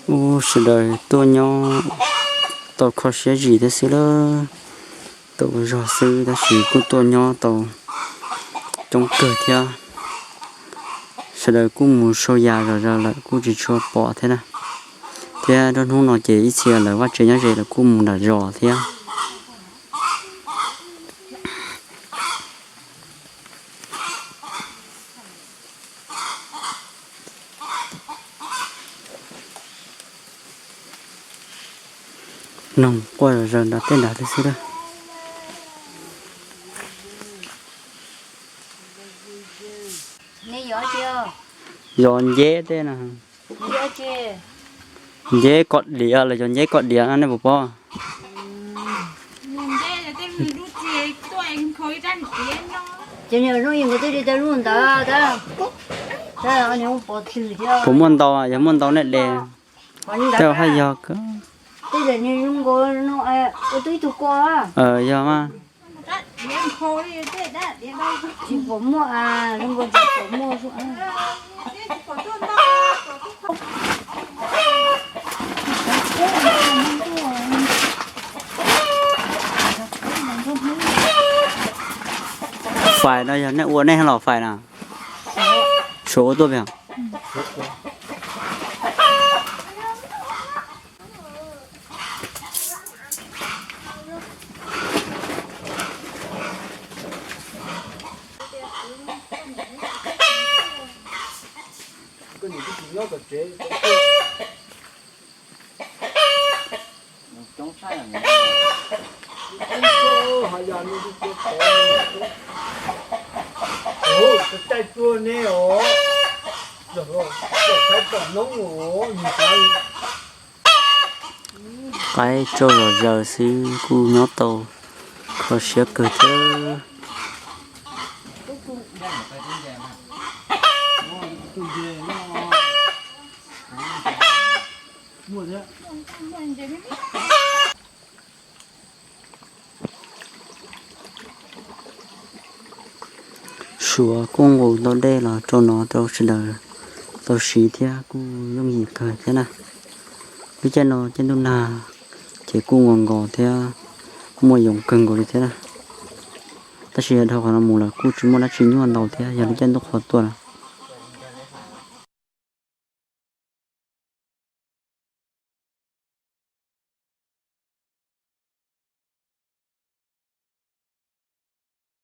Ub, sawv daws tuaj nyob tau kho siab zim thiab xwb lawm. Tau zog xwb tab sis kuj tuaj nyob tau coob kawg thiab. Sawv daws kuj mus sau yas zom zaws lawm kuj tsis tshua pom thiab na. Thiab nruab hnub no ces ib txhia lawv vaj tsev nyob ze lawv kuj mus nram zos thiab. Noog quaj zom zaws nram tej nrad thiab xwb lawm. Yos nceb tej no. Nceb kos diav los yog nceb kos diav no nej puas paub? Puas muaj ntau, yog muaj ntau nej de. Tej haj yog. Yog mas. Fais no yog nej ua nej los fais na? Suav ua tuaj pem. Qaib tsau zom zaws xwb kuj nyob tau kho siab kawg thiab. Suav kuj nqus tau dej los rau no rau sawv daws tau siv thiab kuj yooj yim kawg thiab na. Lub caij no caij ntuj nag ces kuj nkaus nkaus thiab muaj yoov kawg nkaus li thiab na. Tab sis yog dhau qhov no mus lawm kuj tsis muaj dab tsi nyuaj ntau thiab yog lub caij ntuj qhuav tuaj lawm.